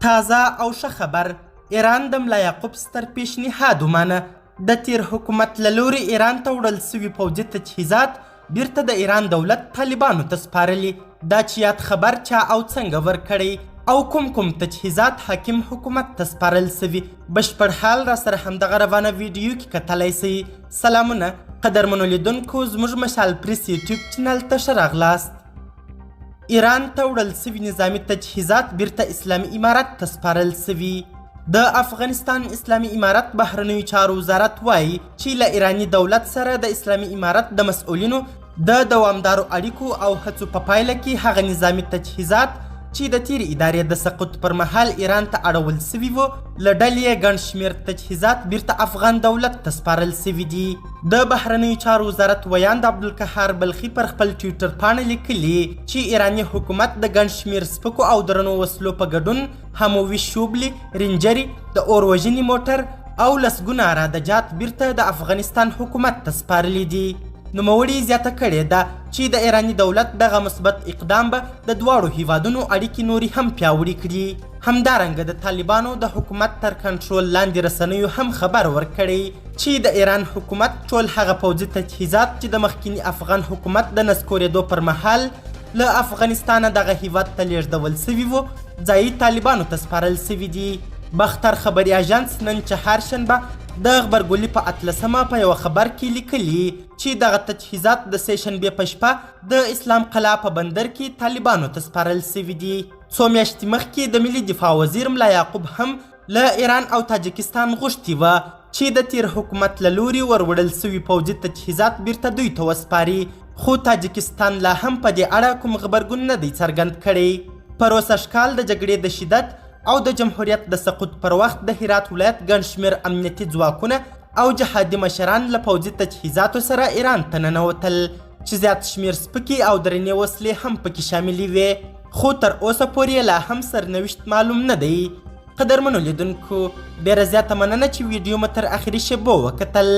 تازه او ښه خبر، ایران د ملا یعقوب ستر پیشنهاد ومانه. د تیر حکومت له لوري ایران ته وړل سوي پوځي تجهیزات بیرته د ایران دولت طالبانو ته سپارلي. دا چې یاد خبر چا او څنګه ورکړی او کوم کوم تجهیزات حاکم حکومت ته سپارل سوي، بشپړ حال را سره همدغه روانه ویډیو کې کتلی سئ. سلامونه قدرمنو لیدونکو، زموږ مشال پریس یوټیوب چینل ته ښه راغلاست. ایران ته وړل سوي نظامي تجهیزات بیرته اسلامي امارت ته سپارل سوي. د افغانستان اسلامي امارت بهرنیو چارو وزارت وایي چې له ایراني دولت سره د اسلامي امارت د مسؤلینو د دوامدارو اړیکو او هڅو په پایله کې هغه نظامي تجهیزات چې د تیرې ادارې د سقوط پر مهال ایران ته اړول سوي وو، له ډلې یې ګڼ شمېر تجهیزات بیرته افغان دولت ته سپارل سوي دي. د بهرنیو چارو وزارت ویاند عبدالقهار بلخي پر خپل ټویټر پاڼه لیکلي چې ایراني حکومت د ګڼ شمېر سپکو او درنو وسلو په ګډون هموي شوبلې، رینجرې، د اور وژنې موټر او لسګونه عراده جات بیرته د افغانستان حکومت ته سپارلي دي. نوموړي زیاته کړې ده چې د ایراني دولت دغه مثبت اقدام به د دواړو هیوادونو اړیکې نورې هم پیاوړې کړي. همدارنګه د طالبانو د حکومت تر کنټرول لاندې رسنیو هم خبر ورکړی چې د ایران حکومت ټول هغه پوځي تجهیزات چې د مخکیني افغان حکومت د نسکورېدو پر مهال له افغانستانه دغه هیواد ته لیږدول سوي وو، ځایي طالبانو ته سپارل سوي دي. باختر خبري اژانس نن چهارشنبه د غبرګولي په 18مه په یوه خبر کې لیکلي چې دغه تجهیزات د سې شنبې په شپه د اسلام قلعه په بندر کې طالبانو ته سپارل سوي دي. څو میاشتې مخکې د ملي دفاع وزیر ملا یعقوب هم له ایران او تاجکستان غوښتي وه چې د تیر حکومت له لوري وروړل سوي پوځي تجهیزات بیرته دوی ته وسپاري، خو تاجکستان لا هم په دې اړه کوم غبرګون نه دی څرګند کړی. پروسږکال د جګړې د شدت او د جمهوریت د سقوط پر وخت د هرات ولایت ګڼ شمېر امنیتي ځواکونه او جهادي مشران له پوځي تجهیزاتو سره ایران ته ننوتل چې زیات شمېر سپکې او درنې وسلې هم پکې شاملې وې، خو تر اوسه پورې یې لا هم سرنوشت معلوم نه دی. قدرمنو لیدونکو، ډېره زیاته مننه چې ویډیو مو تر اخري شېبو وکتل.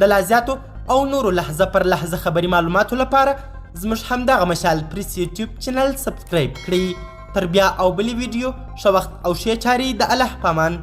د لا زیاتو او نورو لحظه پر لحظه خبري معلوماتو لپاره زموږ همدغه مشال پریس یوټیوب چینل سبسکرایب کړئ. تر بیا او بلې ویډیو، ښه وخت او ښې چارې د الله پامان.